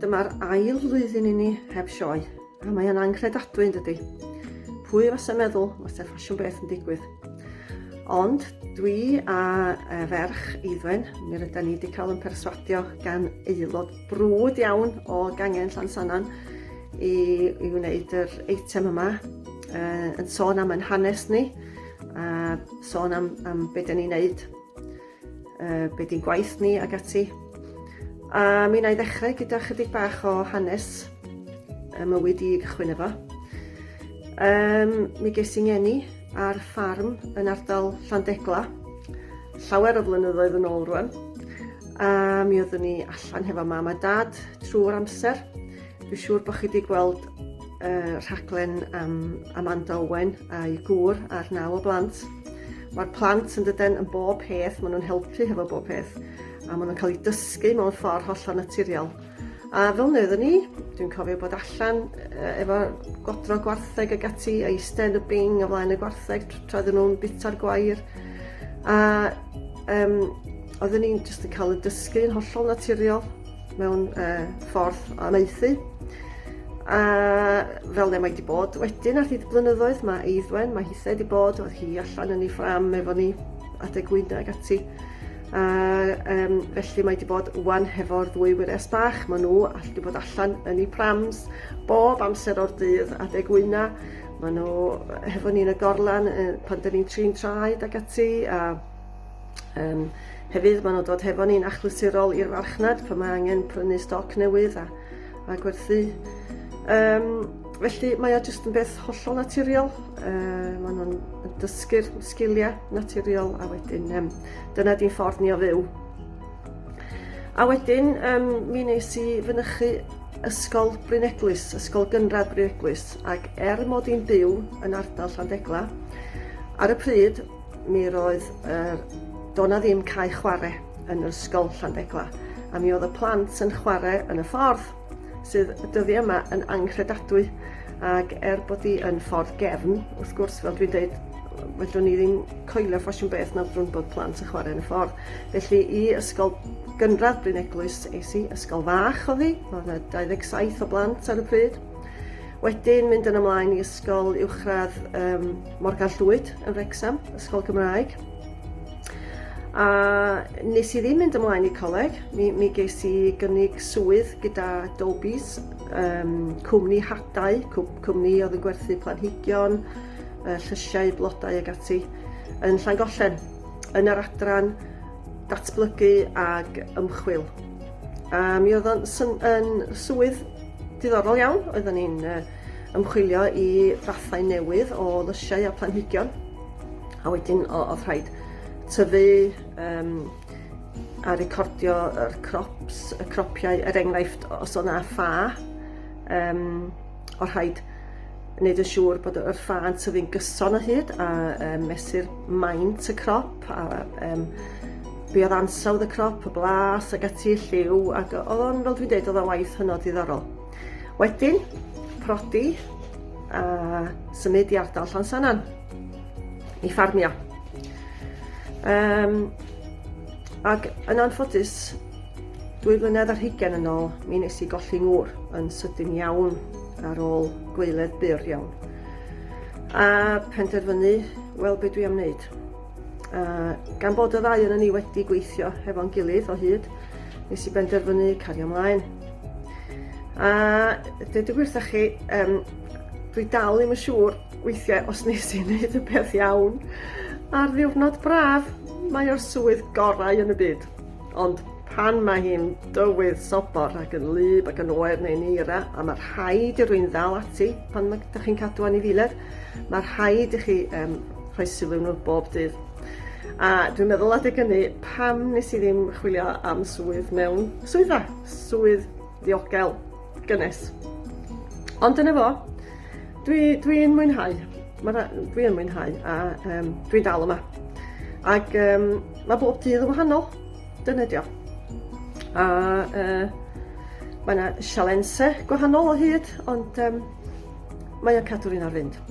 dyma'r ail flwyddyn i ni heb sioe, a mae o'n anghredadwy yn dydi? Pwy fasa'n meddwl fasa'r ffasiwn beth yn digwydd? Ond dwi a ferch Eiddwen, mi rydan ni wedi cael yn perswadio gan aelod brwd iawn o gangen Llansannan i, i wneud yr eitem yma uh, yn sôn am ein hanes ni a sôn am, am beth dyn ni'n neud uh, be di'n gwaith ni ac ati. A mi wna i ddechrau gyda chydig bach o hanes y mywyd i gychwyn efo. Um, mi ges i ngeni ar ffarm yn ardal Llandegla, llawer o flynyddoedd yn ôl rwan. A mi oeddwn ni allan hefo mam a dad trwy'r amser. Dwi'n siŵr bod chi wedi gweld uh, rhaglen am Amanda Owen a'i gŵr a'r naw o blant. Mae'r plant yn dydyn yn bob peth, maen nhw'n helpu hefo bob peth, a maen nhw'n cael eu dysgu mewn ffordd hollol naturiol. A fel wnaethon ni, dwi'n cofio bod allan efo godro gwartheg ag ati, a eistedd yn y bing o flaen y gwartheg tra oedden nhw'n bita'r gwair. A um, oedden ni'n jyst yn cael y dysgu yn hollol naturiol mewn uh, ffordd amaethu. A fel ne mae wedi bod wedyn ar hyd y blynyddoedd, mae Eiddwen, mae hithau wedi bod, oedd hi allan yn ei ffram efo ni adeg gwyna ag ati. A um, felly mae wedi bod wan hefo'r ddwy wyres bach, maen nhw wedi bod allan yn eu prams bob amser o'r dydd adeg wyna. Maen nhw hefo ni yn y gorlan pan dyn ni'n trin traed ag ati, a Um, hefyd, maen nhw'n dod hefo ni'n achlysurol i'r farchnad pan mae angen prynu stoc newydd a, a gwerthu. Um, felly mae o jyst yn beth hollol naturiol. Uh, maen nhw'n dysgu'r sgiliau naturiol a wedyn um, dyna di'n ffordd ni o fyw. A wedyn um, mi wnes i fynychu ysgol Bryn Eglwys, ysgol gynradd Bryn Eglwys, ac er mod i'n byw yn ardal Llandegla, ar y pryd mi roedd yr... Do' 'na ddim cae chwarae yn yr ysgol Llandegla a mi oedd y plant yn chwarae yn y ffordd sydd y dyddiau yma yn anghredadwy ac er bod hi yn ffordd gefn wrth gwrs fel dwi'n deud fedrwn ni ddim coelio ffasiwn beth na fedrwn bod plant yn chwarae yn y ffordd. Felly i ysgol gynradd Bryn Eglwys es i, ysgol fach oedd hi, oedd yna 27 o blant ar y pryd. Wedyn mynd yn ymlaen i ysgol uwchradd um, Morgan Llwyd yn Wrecsam, ysgol Gymraeg. A nes i ddim mynd ymlaen i coleg, mi, mi ges i gynnig swydd gyda Dolby's, um, cwmni hadau, cwmni oedd yn gwerthu planhigion, uh, llysiau, blodau ag ati, yn Llangollen, yn yr adran datblygu ag ymchwil. A mi oedd o'n yn swydd diddorol iawn. Oedden ni'n uh, ymchwilio i fathau newydd o lysiau a planhigion. A wedyn oedd rhaid tyfu um, a recordio yr crops, y cropiau, er enghraifft os oedd na ffa, um, o rhaid wneud yn siŵr bod yr ffa yn tyfu'n gyson o hyd a um, mesur maint y crop a um, be oedd ansawdd y crop, y blas ac ati, y lliw, ac oedd o'n, fel dwi'n dweud, oedd o'n waith hynod ddiddorol. Wedyn, prodi a symud i ardal Llansannan i ffarmio. Um, ac yn anffodus, dwy flynedd ar hugain yn ôl, mi nes i golli ngŵr yn sydyn iawn ar ôl gweiledd byr iawn. A penderfynu, wel, be dwi am wneud? A gan bod y ddau yn ni wedi gweithio hefo'n gilydd o hyd, nes i benderfynu cario ymlaen. A dweud y gwir wrthach chi, um, dwi dal ddim yn siŵr weithiau os nes i wneud y peth iawn. Ar ddiwrnod braf, mae o'r swydd gorau yn y byd. Ond pan mae hi'n dywydd sobor ac yn wlyb ac yn oer neu'n eira, a mae rhaid i rwy'n ddal ati pan mae, ydych chi'n cadw anifeiliaid, mae rhaid i chi um, rhoi sylw nhw bob dydd. A dwi'n meddwl adeg hynny, pam nes i ddim chwilio am swydd mewn swyddfa, swydd ddiogel, gynnes. Ond dyna fo, dwi'n dwi mwynhau, dwi yn mwynhau a um, dwi'n dal yma. Ac um, mae bob dydd yn wahanol, dyna dio. A uh, mae yna sialensau gwahanol o hyd, ond um, mae o'n cadw'r un ar fynd.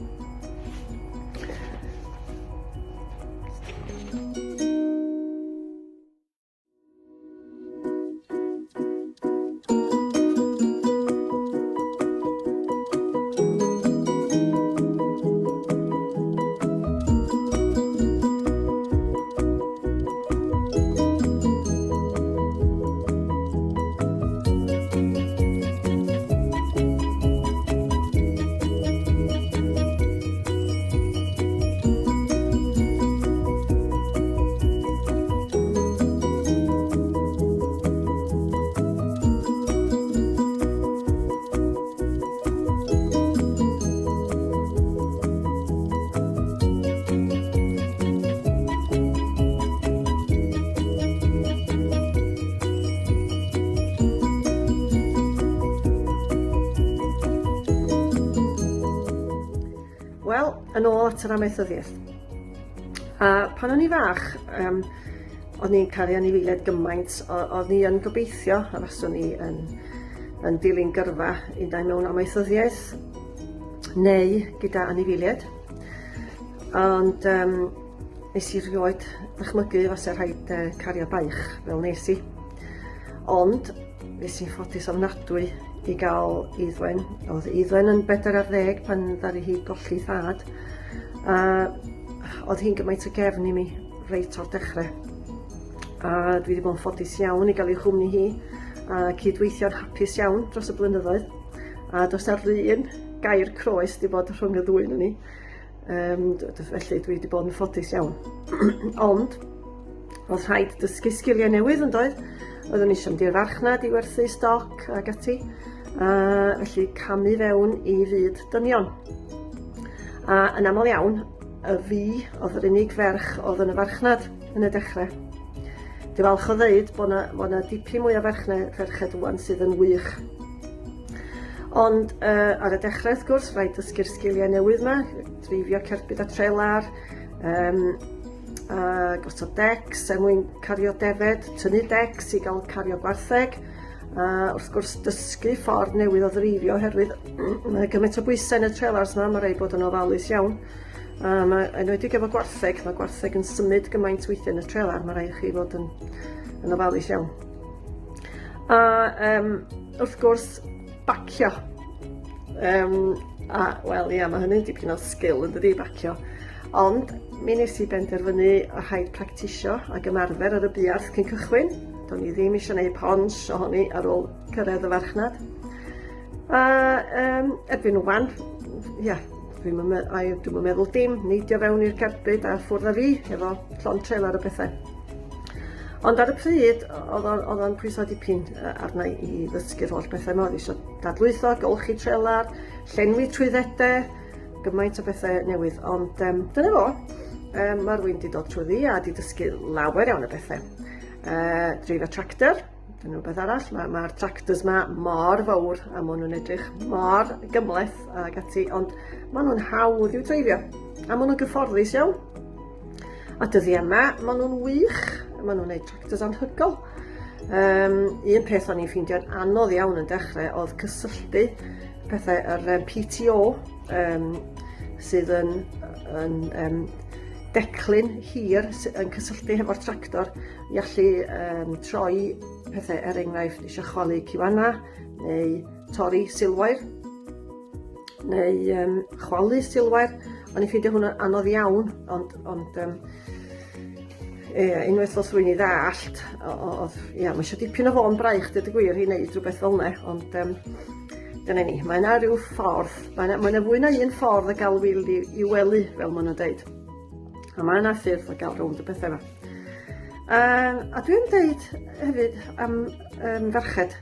Yn ôl at yr amaethyddiaeth. A pan o'n i fach, um, o'n i'n caru anifeiliaid gymaint, o'n i yn gobeithio a faswn i yn, yn dilyn gyrfa un ai mewn amaethyddiaeth neu gyda anifeiliaid. Ond um, nes i rioed ddychmygu fase rhaid uh, cario baich fel nes i. Ond nes i'n ffodus ofnadwy i gael Eiddwen. Oedd Eiddwen yn 14 pan ddaru hi golli thad. A oedd hi'n gymaint o gefn i mi reit o'r dechrau. A dwi wedi bod yn ffodus iawn i gael ei chwmni hi a cydweithio'n hapus iawn dros y blynyddoedd. A does na'r un gair croes wedi bod rhwng y ddwy yn ni. Um, felly dwi wedi bod yn ffodus iawn. Ond, oedd rhaid dysgu sgiliau newydd yn doedd. Oeddwn i eisiau mynd i'r farchnad i werthu stoc ac ati. A felly camu fewn i fyd dynion. A yn aml iawn, y fi oedd yr unig ferch oedd yn y farchnad yn y dechrau. Dwi'n falch o ddeud bod yna, bod yna dipyn mwy o ferchnau, ferched ŵan sydd yn wych. Ond uh, ar y dechrau, wrth gwrs, rhaid dysgu'r sgiliau newydd yma, dreifio cerbyd a trelar, um, a gosod decs er mwyn cario defed, tynnu decs i gael cario gwartheg, a wrth gwrs dysgu ffordd newydd o ddreifio oherwydd mae gymaint o bwysau yn y trelars yma, mae rhaid bod yn ofalus iawn. A mae, enwedig efo gwartheg, mae gwartheg yn symud gymaint weithiau yn y trelar, mae rhaid chi fod yn, yn ofalus iawn. A um, wrth gwrs, bacio. Um, a, wel, ia, mae hynny'n dipyn o sgil yn dydi, bacio. Ond mi nes i benderfynu a rhaid practisio ac ymarfer ar y buarth cyn cychwyn. Do'n i ddim eisiau gwneud pons ohoni ar ôl cyrraedd y farchnad. A um, erbyn wan, ia, dwi'n dwi meddwl dim, neidio fewn i'r cerbyd a ffwrdd â fi efo llond trelar o bethau. Ond ar y pryd, oedd o'n, oedd o'n pwyso dipyn arna i ddysgu'r holl bethau yma. Oedd eisiau dadlwytho, golchi trelar, llenwi trwyddedau, gymaint o bethau newydd. Ond um, dyna fo, um, mae rwy'n di dod trwy ddi a di dysgu lawer iawn o bethau. Uh, dreifio tractor, dyna rhywbeth arall. Mae'r ma, ma tractors ma mor fawr a maen nhw'n edrych mor gymleth ag ati, ond maen nhw'n hawdd i'w dreifio a maen nhw'n gyfforddus iawn. A dyddiau yma, maen nhw'n wych, maen nhw'n gwneud tractors anhygol. Um, un peth o'n i'n ffeindio'n anodd iawn yn dechrau oedd cysylltu pethau yr um, PTO um, sydd yn, yn um, declyn hir yn cysylltu hefo'r tractor i allu um, troi pethau er enghraifft eisiau chwalu ciwana neu torri silwair neu um, chwalu silwair. O'n i'n ffeindio hwnna'n anodd iawn, ond, ond um, e, unwaith ddoth rwy'n i ddallt, oedd, ia, mae eisiau dipyn o fôn braich, dweud y gwir, i wneud rhywbeth fel yna, ond um, dyna ni, mae yna rhyw ffordd, mae yna, mae yna fwy na un ffordd o gael wil i, i wely, fel maen nhw'n dweud. A mae yna ffyrdd o gael rownd y pethau yma. Uh, a dwi'n dweud hefyd am um, ferched,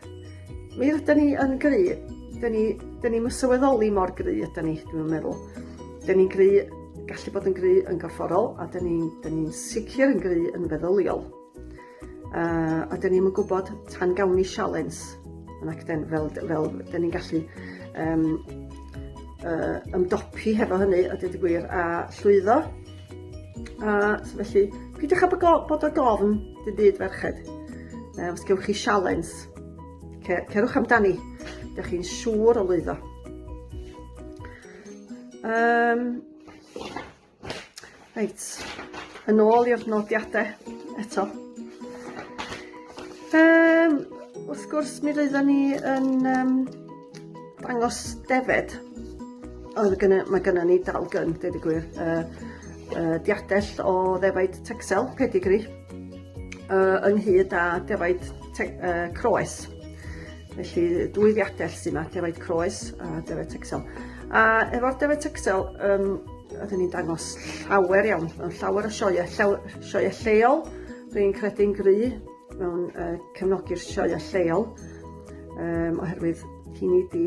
Mi ydan ni yn gry, 'dyn ni 'dyn ni'm yn sylweddoli mor gry ydan ni, dwi'm yn meddwl. 'Dyn ni'n gry, gallu bod yn gry yn gorfforol, a 'dyn ni'n 'dyn ni'n sicr yn gry yn feddyliol. Uh, a 'dyn ni'm yn gwybod tan gawn ni sialens yn acden, fel, fel 'dyn ni'n gallu um, uh, ymdopi hefo hynny, a dweud y gwir, a llwyddo. A so felly, peidiwch â bod o gofn, dim byd ferched. Uh, os gewch chi sialens, Cerwch amdani. Dych chi'n siŵr o lwyddo. Um, reit, yn ôl i'r nodiadau eto. Um, wrth gwrs, mi roedden ni yn um, dangos defed. Oedd gynna, mae gynna ni dal gyn, dweud y gwir, uh, uh, diadell o ddefaid Texel, pedigree, uh, ynghyd â defaid te, uh, croes. Felly dwy ddiadell sy'n yma, defaid croes a defaid Texel. A efo'r defaid Texel, um, oedden ni'n dangos llawer iawn, mewn llawer o sioeau, llaw, sioeau lleol, dwi'n credu'n gry mewn uh, cefnogi'r sioeau lleol, um, oherwydd hynny di,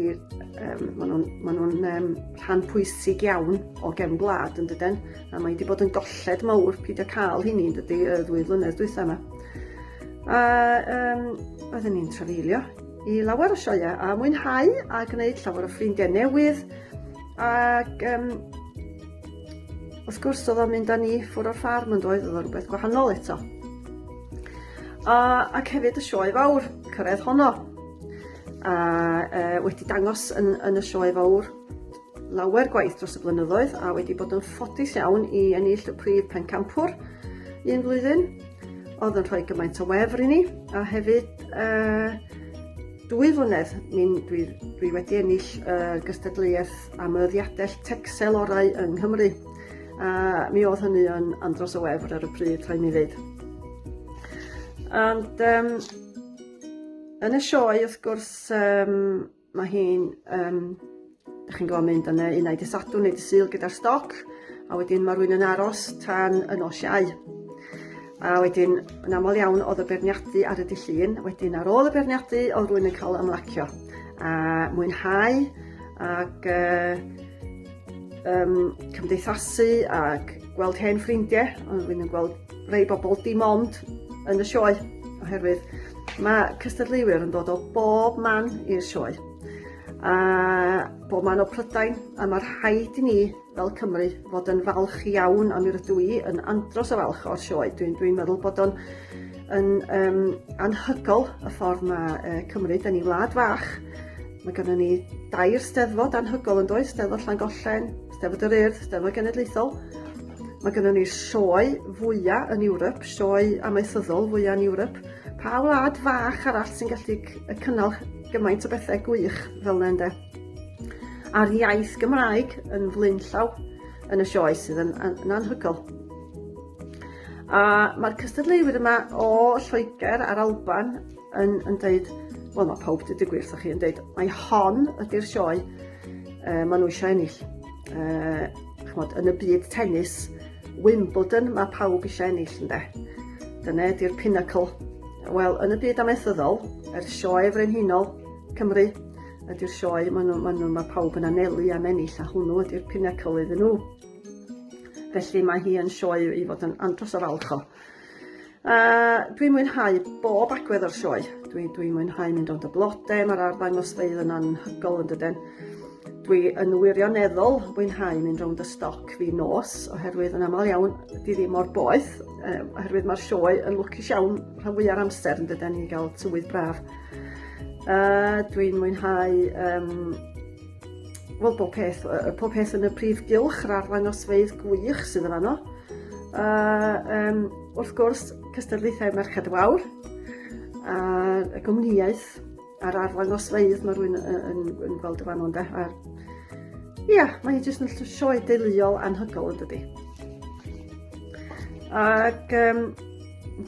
um, maen nhw'n ma nhw um, rhan pwysig iawn o gefn gwlad yn dydyn, a mae wedi bod yn golled mawr peidio cael hynny yn dydy y ddwy flynedd dwytha yma. A um, oedden ni'n trafeilio i lawer o sioeau a mwynhau a gwneud llawer o ffrindiau newydd ac um, wrth gwrs oedd o'n mynd â ni ffwr o'r ffarm yn doedd, oedd o'n rhywbeth gwahanol eto. A, ac hefyd y sioe fawr, cyrraedd honno. A e, wedi dangos yn, yn y sioe fawr lawer gwaith dros y blynyddoedd a wedi bod yn ffodus iawn i ennill y prif pencampwr un flwyddyn. Oedd yn rhoi gymaint o wefr i ni a hefyd uh, dwy flynedd mi'n, dwi, dwi wedi ennill uh, gystadleuaeth am y ddiadell Texel orau yng Nghymru. A mi oedd hynny yn andros o wefr ar y pryd, rhaid mi ddweud. Ond um, yn y sioe, wrth gwrs, um, Mae hi'n, um, da chi'n gwybod, mynd yna unai dy Sadwrn neu dy Sul gyda'r stoc, a wedyn mae rhywun yn aros tan y nos Iau. A wedyn, yn aml iawn, oedd y beirniadu ar y dydd Llun, wedyn ar ôl y beirniadu, oedd rhywun yn cael ymlacio a mwynhau ac uh, um, cymdeithasu ac gweld hen ffrindiau, ond rhywun yn gweld rei bobl dim ond yn y sioe, oherwydd mae cystadleuwyr yn dod o bob man i'r sioe, a bob man o Prydain, a mae rhaid i ni fel Cymru fod yn falch iawn, a mi rydw i yn andros o falch o'r sioe. Dwi'n dwi meddwl bod o'n yn um, anhygol y ffordd mae uh, Cymru, da ni wlad fach, mae gennym ni dair steddfod anhygol yn does, Steddfod Llangollen, Steddfod yr Urdd, Steddfod Genedlaethol. Mae gennym ni sioe fwya yn Ewrop, sioe amaethyddol fwya yn Ewrop. Pa wlad fach arall sy'n gallu cynnal gymaint o bethau gwych fel yna ynde? A'r iaith Gymraeg yn flaenllaw yn y sioe sydd yn, yn, yn anhygol. A mae'r cystadleuwyr yma o Lloegr a'r Alban yn, yn dweud, wel mae pawb dweud y gwir wrthych chi, yn dweud, mae hon ydy'r sioe uh, maen nhw eisiau ennill. Uh, chmod, yn y byd tennis, Wimbledon, mae pawb eisiau ennill ynde. Dyna ydy'r pinnacle. Wel, yn y byd amaethyddol, yr sioe frenhinol Cymru ydy'r sioe, maen nhw, maen nhw, mae pawb yn anelu am ennill a hwnnw ydy'r pinnacle iddyn nhw. Felly mae hi yn sioe i fod yn andros o falch o. A dwi'n mwynhau bob agwedd o'r sioe. Dwi'n dwi mwynhau mynd rownd y blode, mae'r arddangosfeydd yn anhygol yn dydyn. Dwi yn wirioneddol mwynhau mynd rownd y stoc fi nos, oherwydd yn aml iawn di ddim mor boeth, eh, oherwydd mae'r sioe yn lwcus iawn rhan fwyaf amser yn dydyn i gael tywydd braf. Uh, dwi'n mwynhau um, wel, bob peth, pob peth yn y prif gylch, yr arddangosfeydd gwych sydd yn fanno. A um, wrth gwrs, cystadlaethau Merched y Wawr, a y gwmnïaeth a'r arddangosfeydd mae rhywun yn, yn, yn gweld y fan ynde. A'r, ia, mae hi jyst yn sioe deuluol anhygol yn dydi. Ac um,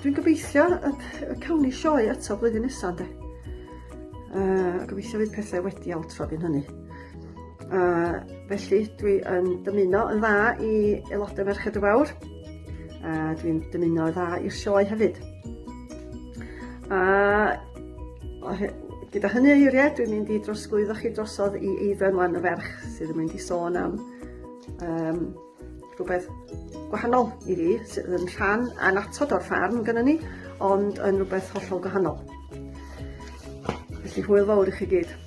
dwi'n gobeithio y, y cawn ni sioe eto blwyddyn nesaf ynde. Uh, gobeithio fydd pethau wedi altro fi'n hynny. A felly dwi yn dymuno yn dda i aelodau Merched y Wawr a dwi'n dymuno yn dda i'r sioe hefyd. A gyda hynny o eiriau, dwi'n mynd i drosglwyddo chi drosodd i Eiddwen wan y ferch sydd yn mynd i sôn am um, rhywbeth gwahanol i fi, sydd yn rhan annatod o'r ffarm gynnon ni, ond yn rhywbeth hollol gwahanol. Felly hwyl fawr i chi gyd.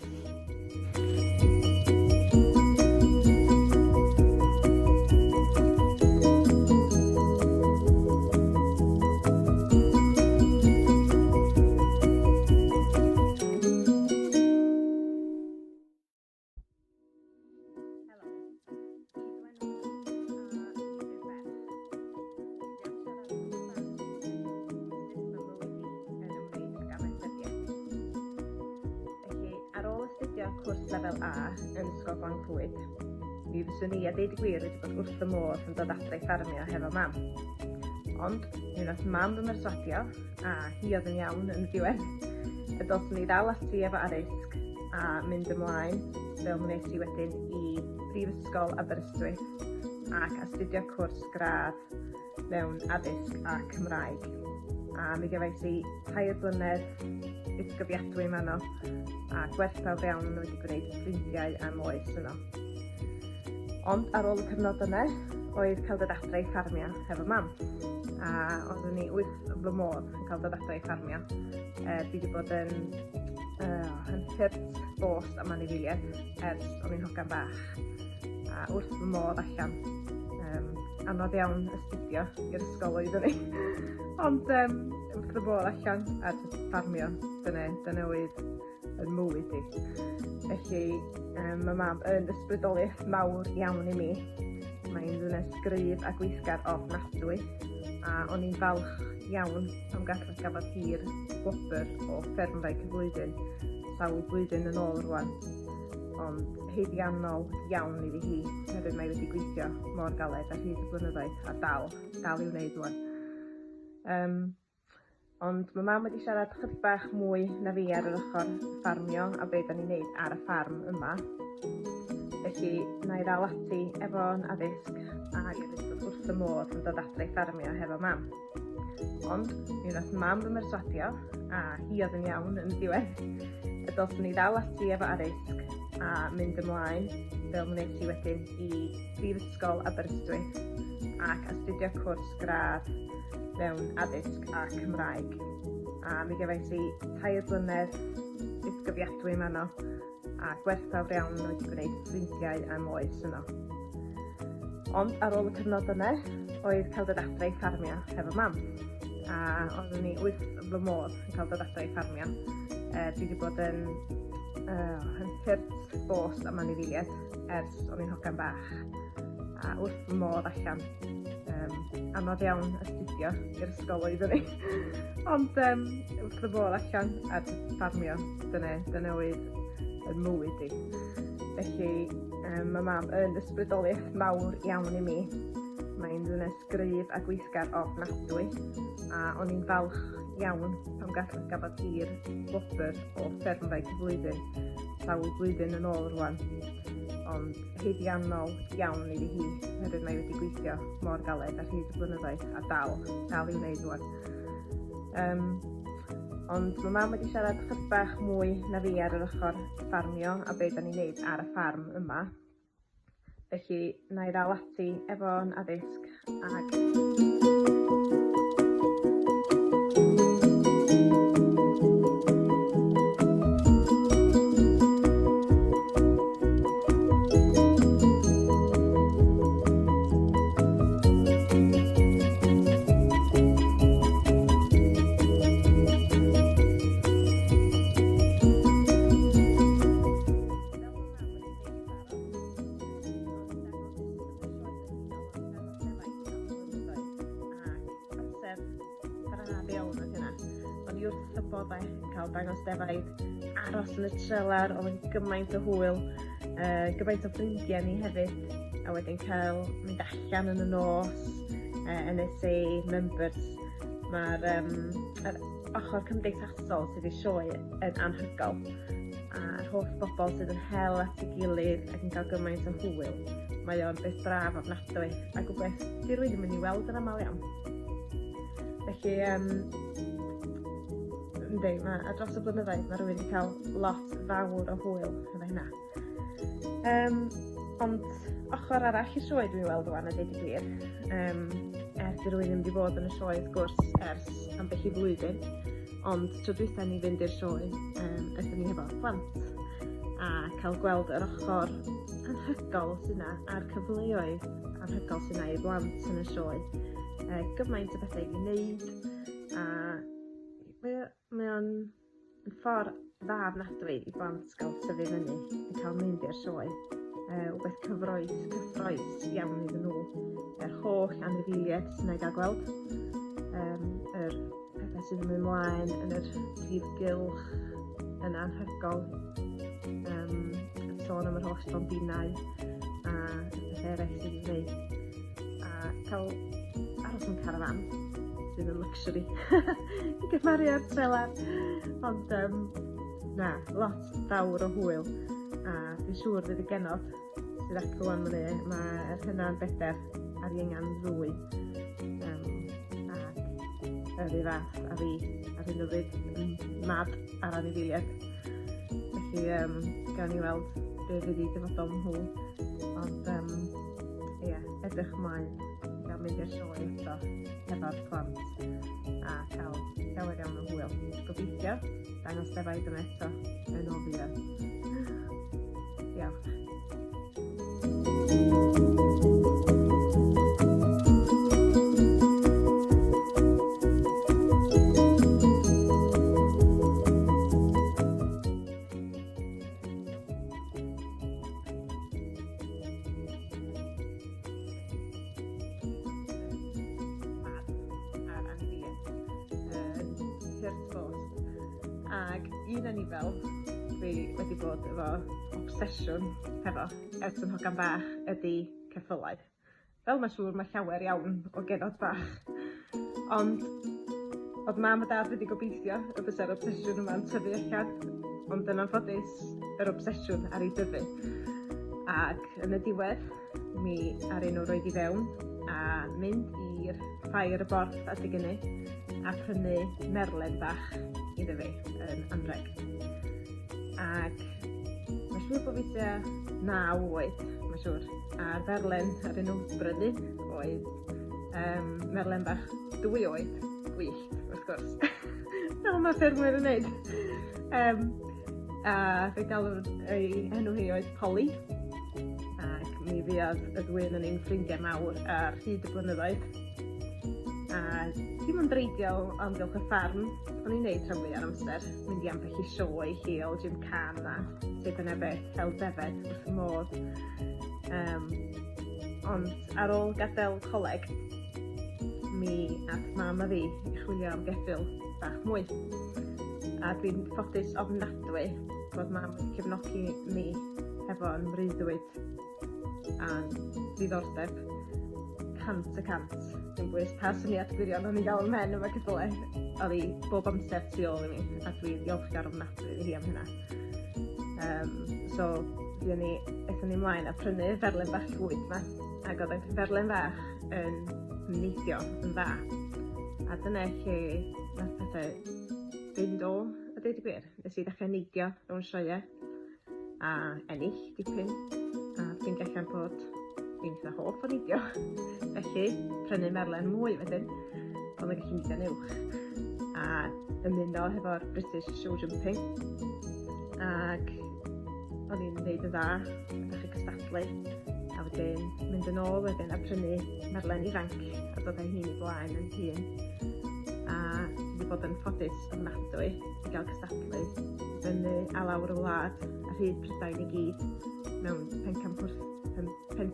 Ar ôl astudio cwrs lefel A yn Ysgol Glan Clwyd, mi fyswn i a deud y gwir wedi bod wrth fy modd yn dod adre i ffarmio hefo mam. Ond mi wnaeth mam fy mherswadio, a hi oedd yn iawn yn y diwedd, y dylswn i ddal ati efo addysg a mynd ymlaen fel wnes i wedyn i Brifysgol Aberystwyth ac astudio cwrs gradd mewn addysg a Cymraeg. A mi gefais i tair blynedd bythgofiadwy yn fanno a gwerthfawr iawn yn wedi gwneud ffrindiau am oes yno. Ond ar ôl y cyfnod yna oedd cael dod adre i ffarmio hefo mam. A oeddwn i wrth fy modd yn cael dod adre i ffarmio. Uh, dwi wedi bod yn, uh, yn hurt bost am anifeiliaid ers o'n i'n hogan bach. A wrth fy modd allan. Um, Anodd iawn astudio i'r ysgol oeddwn i. Ond um, wrth y modd allan a jyst ffarmio, dyna, dyna oedd yn mywyd i. Felly, um, mae mam yn ysbrydoliaeth mawr iawn i mi. Mae'n ddynes gryf a gweithgar ofnadwy, a o'n i'n falch iawn am gael gafodd hi'r gwobr o ffermwraig y flwyddyn, sawl blwyddyn yn ôl rwan. Ond haeddiannol iawn iddi hi, oherwydd mae wedi gweithio mor galed ar hyd y blynyddoedd a dal, dal i'w wneud rwan. Um, ond mae mam wedi siarad chydig bach mwy na fi ar yr ochr ffarmio a be da ni'n neud ar y ffarm yma. Felly, na i ddal ati efo'n addysg a hefyd bod wrth y modd yn dod adre i ffarmio hefo mam. Ond, mi wnaeth mam fy mherswadio, a hi oedd yn iawn yn y diwedd, y dylswn i ddal ati efo addysg a mynd ymlaen, fel wnes i wedyn i Brifysgol Aberystwyth ac astudio cwrs gradd mewn addysg a Cymraeg. A mi gefais i 3 blynedd bythgofiadwy yn fanno a gwerthfawr iawn wedi gwneud ffrindiau am oes yno. Ond ar ôl y cyfnod yna, oedd cael dod adre i ffarmio hefo mam. A oeddwn i wrth fy modd yn cael dod adre i ffarmio. Dwi wedi bod yn, yn hurt bost am anifeiliaid ers o'n i'n hogan bach. A wrth fy modd allan. Anodd iawn astudio i'r ysgol oeddwn i. Ond wrth fy modd allan a jyst ffarmio. Dyna, dyna oedd yn mywyd i. Felly, mae mam yn ysbrydoliaeth mawr iawn i mi. Mae'n ddynes gryf a gweithgar ofnadwy, a o'n i'n falch iawn pan gafodd hi'r gwobr o ffermwraig y flwyddyn, sawl blwyddyn yn ôl rwan. Ond haeddiannol iawn iddi hi, oherwydd mae wedi gweithio mor galed ar hyd y blynyddoedd a dal, dal i'w wneud rwan. Ond mae mam wedi siarad chydig bach mwy na fi ar yr ochr ffarmio a be da ni'n neud ar y ffarm yma. Felly, na i ddal ati efo'n addysg ag Cael dangos defaid, aros yn y trelar, oedd yn gymaint o hwyl, gymaint o ffrindiau ni hefyd, a wedyn cael mynd allan yn y nos, NSA members, mae'r yr ochr cymdeithasol sydd i sioe yn anhygoel, a'r holl bobl sydd yn hel at ei gilydd ac yn cael gymaint o hwyl. Mae o'n beth braf ofnadwy, a gwbeth di rywun ddim yn ei weld yn aml iawn. Felly, yndi, a dros y blynyddoedd mae rhywun wedi cael lot fawr o hwyl efo hynna. Ond ochr arall y sioe dwi'n weld rwan a deud y gwir, er di rhywun ddim wedi bod yn y sioe wrth gwrs ers ambell i flwyddyn, ond tro dwytha ni fynd i'r sioe, aethon ni hefo'r plant a cael gweld yr ochr anhygoel sydd 'na a'r cyfleoedd anhygoel sydd 'na i blant yn y sioe. Gymaint o bethau i wneud a mae o'n ffordd dda ofnadwy i blant gael tyfu fyny yn cael mynd i'r sioe. Rhywbeth cyffrous, cyffrous iawn iddyn nhw. Yr holl anifeiliaid sy'n ei gael gweld, yr pethau sydd yn mynd ymlaen yn yr prif gylch yn anhygoel. Sôn am yr holl stondinau a pethau eraill sydd yn gwneud. A cael aros mewn carafan sydd yn luxury i gymharu â'r trelar. Ond na, lot fawr o hwyl, a dwi'n siŵr fydd y genod sydd ac rwan mae'r hynna'n 4 a'r ienga'n 2. Ac yr un fath a fi ar hyn o bryd yn mad ar anifeiliaid. Felly gawn ni weld be fydd i dyfodol nhw. Ond ie, edrych ymlaen i gael mynd i'r sioe eto hefo'r plant a cael llawer iawn o hwyl. Gobeithio dangos defaid yma eto yn ôl fuan. Diolch. un anifail dwi wedi bod efo obsesiwn hefo ers yn hogan bach ydy ceffylau. Fel mae'n siŵr mae llawer iawn o genod bach. Ond oedd mam a dad wedi gobeithio y bysa'r obsesiwn yma'n tyfu allan, ond yn anffodus yr obsesiwn ar ei dyfu. Ac yn y diwedd, mi aru nhw roid i fewn a mynd i'r ffair y Borth adeg hynny a prynu merlen bach iddo fi yn anrheg. Ac mae'n siŵr bod fi tua 9 oed, mae'n siŵr. A'r ferlen aru nhw brynu oedd um, merlen bach 2 oed, gwyllt, wrth gwrs. Fel mae ffermwyr yn neud. Um, a fe galw ei enw hi oedd Polly. Ac mi fuodd y ddwy yn ni'n ffrindiau mawr ar hyd y blynyddoedd. A dim ond reidio o amgylch y ffarm o'n i'n neud rhan fwya'r amser, mynd i ambell i sioe lleol, gymkhana a sut yna beth, hel defaid wrth fy modd. Um, ond ar ôl gadael coleg, mi ath mam a fi i chwilio am geffyl bach mwy. A dwi'n ffodus ofnadwy bod mam wedi cefnogi mi hefo'n mreuddwyd a'n ddiddordeb 100%. Dim bwys pa syniad gwirion o'n i'n gael ym mhen efo ceffylau, oedd hi bob amser tu ôl i mi, a dwi'n ddiolchgar ofnadwy iddi hi am hynna. Um, so, fuon ni, aethon ni ymlaen a prynu ferlen bach llwyd 'ma, ac oedd y ferlen fach yn neidio yn dda. A dyna lle nath pethau fynd o, a dweud y gwir. Nes i ddechrau neidio mewn sioeau a ennill dipyn a ffeindio allan bod fi'n eitha hoff o neidio. Felly, prynu merlen mwy wedyn, oedd yn gallu neidio'n uwch. A ymuno hefo'r British Show Jumping. Ac o'n i'n neud yn dda, a dechrau cystadlu. A wedyn mynd yn ôl wedyn a prynu merlen ifanc a dod â hi'n i blaen yn hun. A dwi wedi bod yn ffodus ofnadwy i gael cystadlu fyny a lawr y wlad ar hyd Prydain i gyd mewn pencampwr, pen, pen,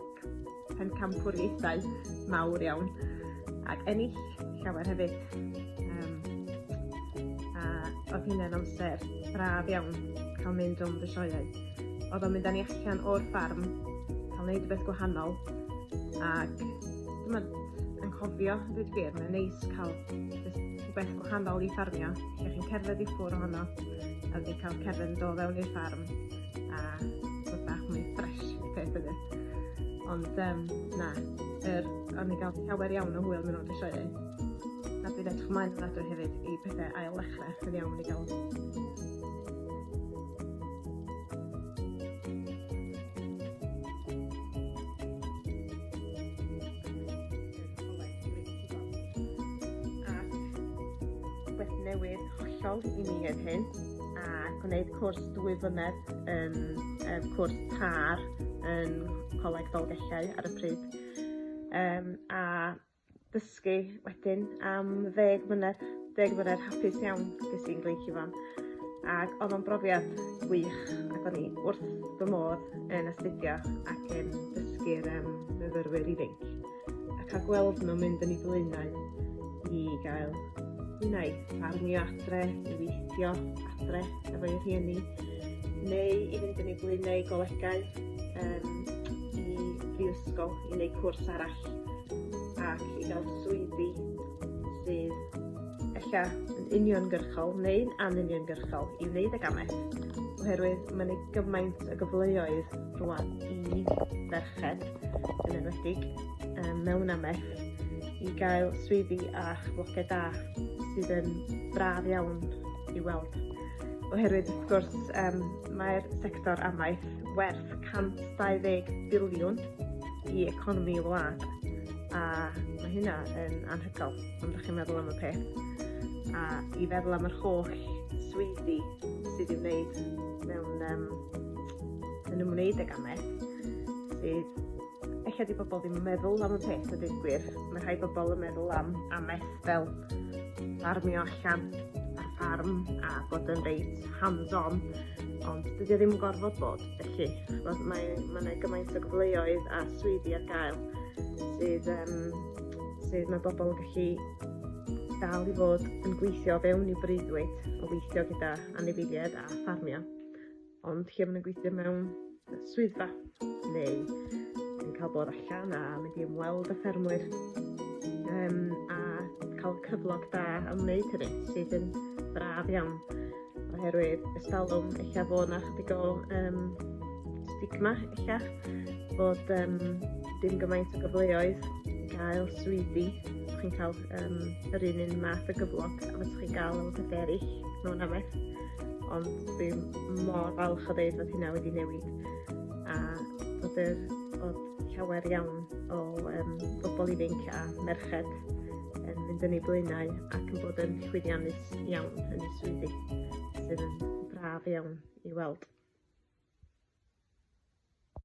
pencampwriaethau mawr iawn ac ennill llawer hefyd. Um, a oedd hynny'n amser braf iawn cael mynd rownd y sioeau. Oedd o'n mynd â ni allan o'r ffarm, cael neud rhywbeth gwahanol ac dim ond anghofio, a dweud gwir, mae'n neis cael jyst rhywbeth gwahanol i ffarmio, lle chi'n cerdded i ffwrdd ohono, a wedyn cael cerdded yn dod fewn i'r ffarm a bod bach mwy ffresh i'r peth ydy. Ond um, na, er, o'n i gael llawer iawn o hwyl mewn o'r sioeau. A dwi'n edrych ymlaen yn adwy hefyd i pethau ail ddechrau yn iawn i gael. Ac rhywbeth newydd hollol i mi oedd hyn, a gwneud cwrs 2 flynedd yn um, cwrs TAR yn Coleg Dolgellau ar y pryd. Um, a dysgu wedyn am ddeg mlynedd, 10 mlynedd hapus iawn ges i'n Glynllifon. Ac oedd o'n brofiad gwych ac o'n i wrth fy modd yn astudio ac yn dysgu'r um, myfyrwyr ifanc a cael gweld nhw'n mynd yn eu blaenau i gael unai ffarmio adre, i weithio adre efo'u rhieni, neu i fynd yn eu blaenau i golegau, um, i brifysgol i wneud cwrs arall ac i gael swyddi sydd ella yn uniongyrchol neu'n anuniongyrchol i wneud ag amaeth, oherwydd mae yna gymaint o gyfleoedd rwan i ferched, yn enwedig um, mewn amaeth, i gael swyddi a chyflogau da sydd yn braf iawn i weld. Oherwydd wrth gwrs um, mae'r sector amaeth werth 120 biliwn i economi y wlad a mae hynna yn anhygoel pan ydych chi'n meddwl am y peth a i feddwl am yr holl swyddi sydd i'w wneud mewn um, yn ymwneud ag amaeth sydd ella di bobl ddim yn meddwl am y peth a dweud gwir. Mae rhai bobl yn meddwl am amaeth fel ffarmio allan ar ffarm a bod yn reit hands-on, ond dydy o ddim yn gorfod bod felly. Ch'mod, mae ma' 'na gymaint o gyfleoedd a swyddi ar gael sydd um, sydd mae bobl yn gallu dal i fod yn gweithio fewn i breuddwyd o weithio gyda anifeiliaid a ffarmio, ond lle maen nhw'n gweithio mewn swyddfa neu yn cael bod allan a mynd i ymweld â ffermwyr um, a cael cyflog da am wneud hynny, sydd yn braf iawn oherwydd estalwm ella fod 'na chydig o um, stigma ella bod um, dim gymaint o gyfleoedd i gael swyddi. Chi'n cael um, yr un un math o gyflog a fysa chi'n gael efo pethau eraill mewn amaeth. Ond dwi'n mor falch o ddeud fod hynna wedi newid a bod, yr, bod llawer iawn o um, bobl ifanc a merched yn mynd yn eu blaenau ac yn bod yn llwyddiannus iawn yn eu swyddi sydd yn braf iawn i weld.